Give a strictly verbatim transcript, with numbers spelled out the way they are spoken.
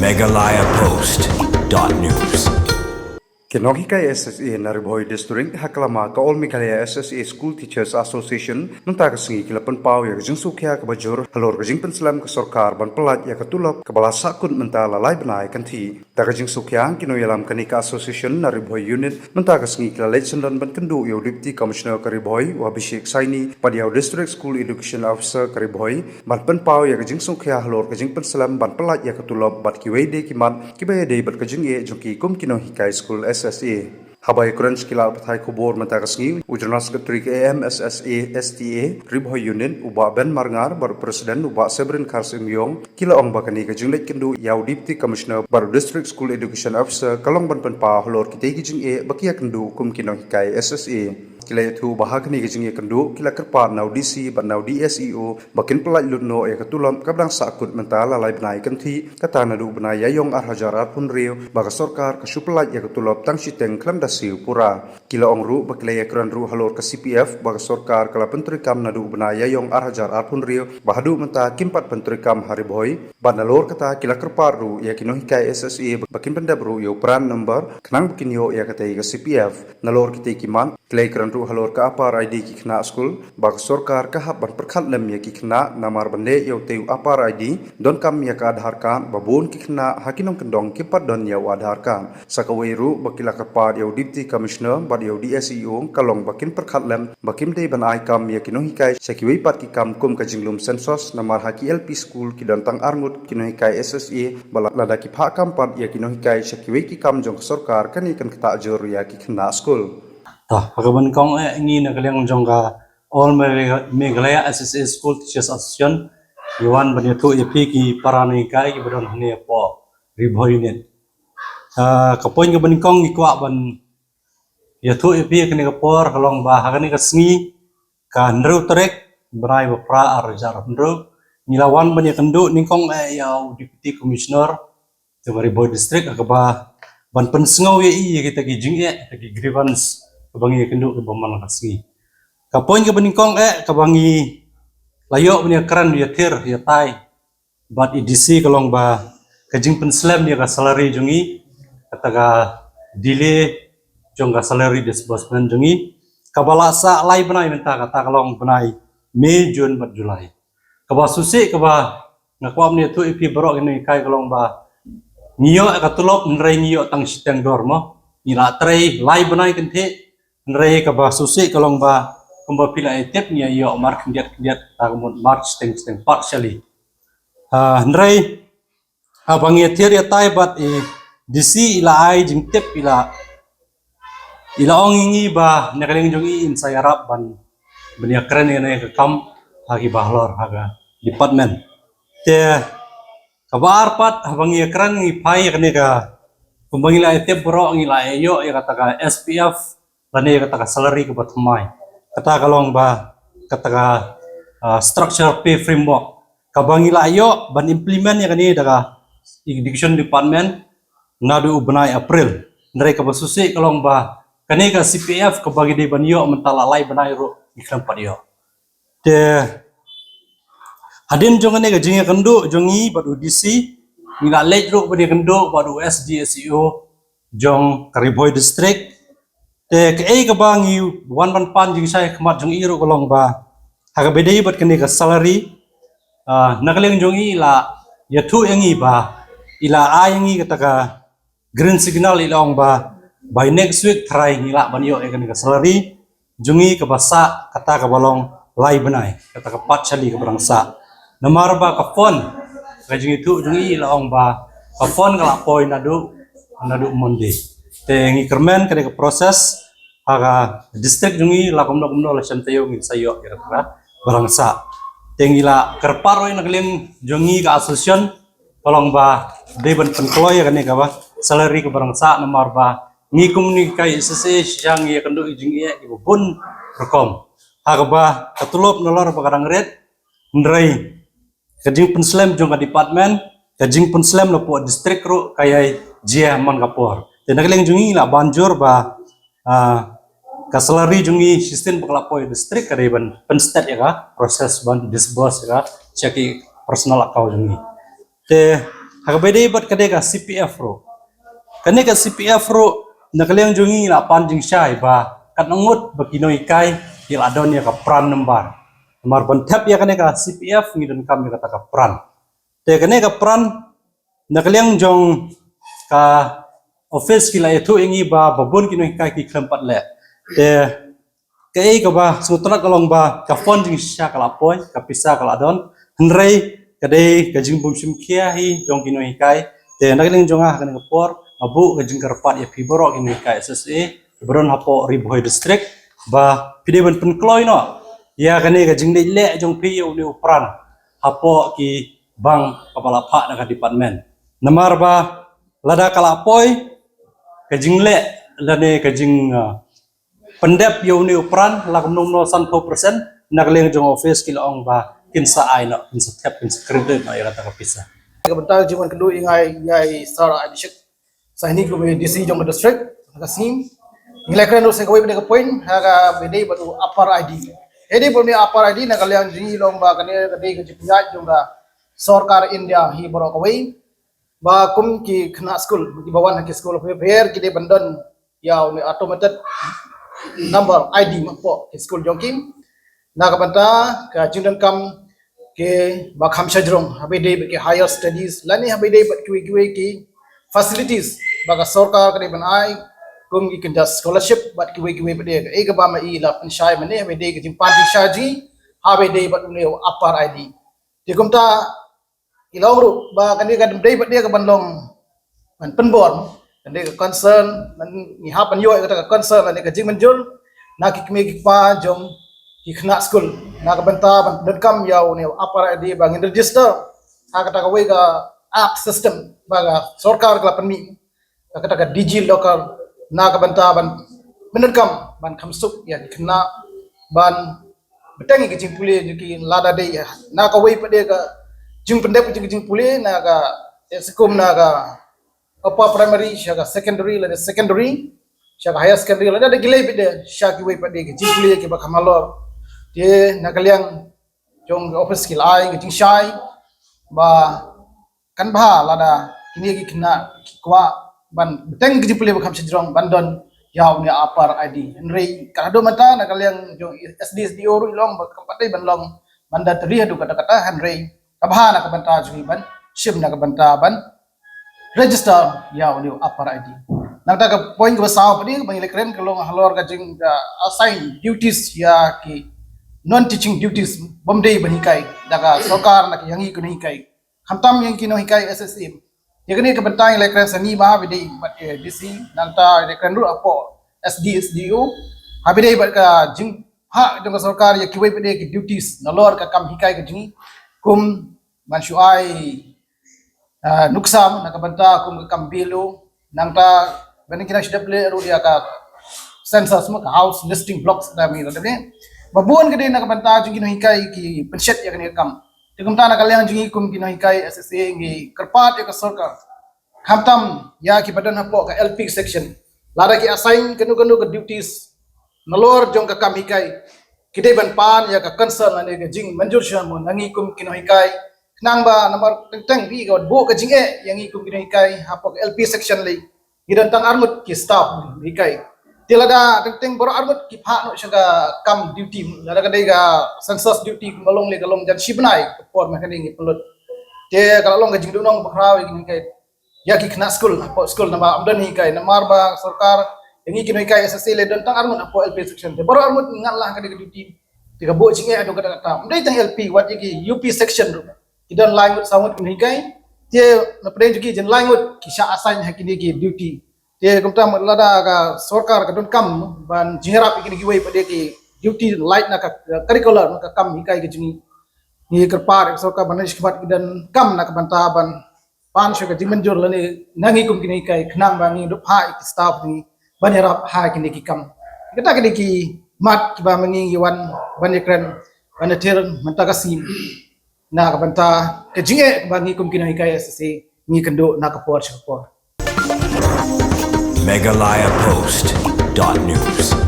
Meghalaya Post dot news. Ki nonghikai S S A na Ri Bhoi District ha kyllum ka All Meghalaya S S A School Teachers Association mynta ka sngi ki la pynpaw ïa ka jingsngewkhia kaba jur halor ka jingpynslem ka sorkar ban pyllait ïa ka tulop kaba la sahkut mynta la lai bnai kynthih. Da ka jingsngewkhia ki nongïalam kane ka association na Ri Bhoi Unit mynta ka sngi ki la leit syndon ban kynduh ïa u Deputy Commissioner ka Ri Bhoi u Abhishek Saini bad ïa u District School Education Officer ka Ri Bhoi ban pynpaw ïa ka jingsngewkhia halor ka jingpynslem ban pyllait ïa ka tulop bad kiwei de ki mat kiba ïadei bad ka jingeh jong ki kum ki nonghikai skul S S A. Haba ïakren sha ki lad pathai khubor mynta ka sngi, u General Secretary ka A M S S A S T A Ri Bhoi Unit u Bah Ben Marngar bad u President u Bah Severin Kharsymiong, ki la ong ba kane ka jingleit kynduh ïa u Deputy Commissioner bad u District School Education Officer ka long ban pynpaw halor kitei ki jingeh ba ki ïakynduh kum ki nonghikai S S A. Ki la ïathuh ba ha kane ka jingïakynduh ki la kyrpad na u D C bad na u D S E O ba kin pyllait lut noh ïa ka tulop kaba dang sahkut mynta la lai bnai kynthih, kata naduh u bnai Ïaïong ar hajar arphew hynriew ba ka sorkar ka shu pyllait ïa ka tulop tang shiteng khlem da siew pura. Ki la ong ruh ba ki la ïakren ruh halor ka C P F ba ka sorkar ka la pyntreikam naduh u bnai Ïaïong ar hajar arphew hynriew ba haduh mynta kim pat pyntreikam ha Ri Bhoi. Bad nalor kata ki la kyrpad ruh ïa ki nonghikai S S A ba kin pyndep ruh ïa u PRAN number khnang ba kin ïoh ïa katei ka C P F. Nalor kitei ki mat ki la ïakren ruh halor ka APAR I D ki khynnah skul ba ka sorkar ka hap ban pyrkhat lem ïa ki khynnah namar ban leh ïa utei u APAR I D donkam ïa ka Aadhaar card ba bun ki khynnah ha ki nongkyndong kim pat don ïa u Aadhaar card. Sa kawei ruh ba ki la kyrpad ïa u Deputy Commissioner bad ïa u D S E O ka long ba kin pyrkhat lem ba kim dei ban ai kam ïa ki nonghikai sha kiwei pat ki kam kum ka jinglum census namar ha ki L P skul ki don tang arngut ki nonghikai S S A bad lada ki phah kam pat ïa ki nonghikai sha kiwei ki kam jong ka sorkar kane kan ktah jur ïa ki khynnah skul. To, ha kaba nyngkong eh ngi na ka liang jong ka All Meghalaya S S A School Teachers Association ngi wan ban ïathuh ïa phi ki para nonghikai kiba don hangne hapoh Ri Bhoi Unit. Ah, ka point kaba nyngkong ngi kwah ban ïathuh ïa phi kane ka por ka long ba ha kane ka sngi ka hynriew tarik bnai ba phra ar hajar hynriew ngi la wan ban ïakynduh nyngkong eh ïa u Deputy Commissioner jong ka Ri Bhoi District ha kaba ban pynsngew ïa i ïa kita ki jingeh kita ki grievance kaba ngi ïakynduh kaba man la ka sngi. Ka point kaba nyngkong eh kaba ngi la ïoh ban ïakren ïathir ïatai bad i D C ka long ba ka jingpynslem ïa ka salary jong i kata ka delay jong ka salary disbursement jong i kaba la sah lai bnai mynta kata ka long bnai May, June bad July. Kaba shisha kaba nga kwah ban ïathuh ïa phi baroh kine kai ka long ba ngi ïoh ka tulop hynrei ngi ïoh tang shiteng dor mo. Ngi la trei lai bnai kynthih hynrei kaba shisha ka long ba kumba phi la ïatip ngi ïoh mar khyndiat khyndiat ta ka mut mar shiteng shiteng partially. Ah, hynrei haba ngi ïathir ïatai bad i D C i la ai jingtip i la i la ong ïa ngi ba na ka liang jong i in sa ïarap ban ban ïakren ïa kane ka kam ha ki bahalor ha ka department. Te kaba ar pat haba ngi ïakren ngi phai ïa kane ka kumba ngi la ïatip baroh ngi la ïoh ïa kata ka S P F lane kata ka salary kaba thymmai. Kata ka long ba kata ka, ah, structure pay framework kaba ngi la ïoh ban implement ïa kane da ka education department naduh u bnai April. Hynrei kaba shisha ka long ba kane ka C P F kaba ngi dei ban ïoh mynta la lai bnai ruh ngi khlem pat ïoh. Te hadien jong kane ka jingïakynduh jong ngi bad u D C ngi la leit ruh ban ïakynduh bad u S D S E O jong ka Ri Bhoi District. Te kaei kaba ngi wan ban pan jingshai khmat jong i ruh ka long ba ha kaba dei bad kane ka salary, ah, na ka liang jong i la ïathuh ïa ngi ba i la ai ïa ngi kata ka green signal i la ong ba by next week trai ngi lah ban ïoh ïa kane ka salary jong i kaba sah kata kaba long lai bnai kata ka partially kaba dang sah. Namar ba ka fund ka jingïathuh jong i la ong ba ka fund ka la poi naduh naduh Monday. Te ngi kyrmen kane ka process ha ka district jong i la kumno kumno la shem taïew ngin sa ïoh ïa kata kaba dang sah. Te ngi la kyrpad ruh na ka liang jong i ka association ka long ba dei ban pynkloi ïa kane kaba salary kaba dang sah namar ba ngi kum ngi kai S S A shisha ngi ïakynduh ïa jingeh kiba bun rukom. Ha kaba ka tulop nalor ba ka dang rit hynrei ka jingpynslem jong ka department ka jingpynslem na pdeng district ruh ka ïai jia man ka por. Te na ka liang jong ngi la ban jur ba, ah, ka salary jong ngi shisien ba ka la poi district ka dei ban pynstet ïa ka process ban disburse ïa ka sha ki personal account jong ngi. Te Ha kaba ïadei bad kane ka C P F ruh, kane ka C P F ruh na ka liang jong ngi la pan jingshai ba katno ngut ba ki nonghikai ki la don ïa ka PRAN number. Namar ban thep ïa kane ka C P F ngi donkam ïa kata ka PRAN. Te kane ka PRAN na ka liang jong ka office ki la ïathuh ïa ngi ba ba bun ki nonghikai ki khlem pat leh. Te kaei kaba sngewtynnat ka long ba ka fund jingshisha ka la poi, ka pisa ka la don. Hynrei ka dei ka jingbymshim khia hi jong ki nonghikai. Te na ka liang jong nga ha kane ka por nga buh ka jingkyrpad ïa phi baroh ki nonghikai S S A ba don hapoh Ri Bhoi District ba phi dei ban pynkloi noh ïa kane ka jingleh leh jong phi ïa une u PRAN hapoh ki bank kaba la phah na ka department. Namar ba lada ka la poi ka jingleh lane ka jing, uh, pyndep ïa une u PRAN la kumno kumno sanphew percent, na ka liang jong office ki la ong ba kin sa ai noh, kin sa thep, kin sa credit noh ïa kata ka pisa. Ka bynta jingwan kynduh ïa ngi ïa i Sir Abhishek Saini kum i D C jong ka district, ka sngi. Ngi la kren ruh sa kawei pat de ka point ha kaba ïadei bad u Upper I D. Ïadei bad u Upper I D na ka liang jong ngi long ba kane ka dei ka jingpynïaid jong ka sorkar India hi baroh kawei. Ba kum ki khynnah skul kiba wan ha ki skul pher pher ki dei ban don ïa une u automated number I D hapoh ki skul jong ki. Na ka bynta ka jingdonkam kiba kham shajrong haba ïadei bad ki higher studies lane haba ïadei bad kiwei kiwei ki facilities ba ka sorkar ka dei ban ai, kum ki kynja scholarship bad kiwei kiwei pat de. Kaei kaba ma i la pynshai mynne haba ïadei ka jingpan jingshai jong ngi haba ïadei bad une u Upper I D. Te kumta i long ruh ba kane kam dei pat de ka ban long ban pynbor, kane ka concern, ngi hap ban ïoh ïa kata ka concern lane ka jingmynjur na ki kmie ki kpa jong ki khynnah skul na ka bynta ban pyndonkam ïa une u Upper I D ba ngin register ha kata kawei ka app system ba ka sorkar ka la pynmih, ka kata ka DigiLocker, na ka bynta ban pyndonkam ban kham suk ïa ki khynnah ban bteng ïa ka jingpule jong ki lada dei ïa na kawei pat de ka jingpyndep jong ka jingpule na ka, ïa, sikum na ka upper primary sha ka secondary lane secondary sha ka higher secondary lane da ki lei pat de sha kiwei pat de ka jingpule kiba kham halor. Te na ka liang jong ka office ki la ai ka jingshai ba kan bha lada kine ki khynnah ki kwah ban bteng ki jingpule ba kham shajrong ban don ïa une u Upper I D. Hynrei ka haduh mynta na ka liang jong SDSDO ruh i long ba kam pat dei ban long ban da trei haduh katta katta, hynrei ka bha na ka bynta jong ngi ban shim na ka bynta ban register ïa une u Upper I D. Nangta ka point kaba saw pat de ba ngi la kren ka long halor ka jing, uh, assign duties ïa ki non teaching duties bym dei ban hikai da ka sorkar na ki ïa ngi ki nonghikai. Khamtam ïa ngi ki nonghikai SSA. Ïa kane ka bynta ngi la kren sa ngi ma haba ïadei bad, eh, DC, nangta la kren ruh hapoh SDSDO. Haba ïadei bad ka jingphah jong ka sorkar ïa kiwei pat de ki duties nalor ka kam hikai ka jong ngi, kum ban shu ai, ah, nuksa na ka bynta kum ka kam BLO, nangta ban ïa ki nang shu dep leh ruh ïa ka census mo, ka house listing blocks da mi da mi. Ba bun ka dei na ka bynta jong ki nonghikai ki pynshet ïa kane ka kam. Te kumta na ka liang jong ngi kum ki nonghikai SSA ngi kyrpad ïa ka sorkar, khamtam ïa kiba don hapoh ka LP section, lada ki assign kano kano ka duties nalor jong ka kam hikai, ki dei ban pan ïa ka concern lane ka jingmynjur sha mo na ngi kum ki nonghikai. Khnang ba namar teng teng phi ka buh ka jingeh ïa ngi kum ki nonghikai hapoh ka LP section lei, ngi don tang arngut ki staff hikai. Te lada teng teng baroh arngut ki phah noh sha ka kam duty, lada ka dei ka census duty kumba long lei ka long jan shi bnai ka por ma kane ngi pynlut. Te ka la long ka jingduhnong bakhraw ïa ki nonghikai, ïa ki khynnah skul hapoh skul namar ym don hikai, namar ba sorkar ïa ngi ki nonghikai SSA lei don tang arngut hapoh LP section. Te baroh arngut ngi ngat lah ka dei ka duty. Te ka buh jingeh haduh katta katta. Ym dei tang LP, wat ïa ki UP section ruh ki don lai ngut saw ngut ki nonghikai. Te na pdeng jong ki jan lai ngut ki shah assign ha kine ki duty. Te kumta lada ka sorkar ka donkam ban jingïarap ïa kine kiwei pat de ki duty lait na ka curricular, na ka kam hikai ka jong ngi, ngi kyrpad ïa ka sorkar ban ïa ki donkam na ka bynta ban pan sha ka jingmynjur lane na ngi kum ki nonghikai khnang ba ngi dup ha ïa ki staff ngi ban ïarap ha kine ki kam. Kata ka dei ki mat kiba ma ngi ngi wan ban ïakren ban ïathir mynta ka sngi na ka bynta ka jingeh ba ngi kum ki nonghikai SSA ngi kynduh na ka por sha ka por. Meghalaya Post dot news.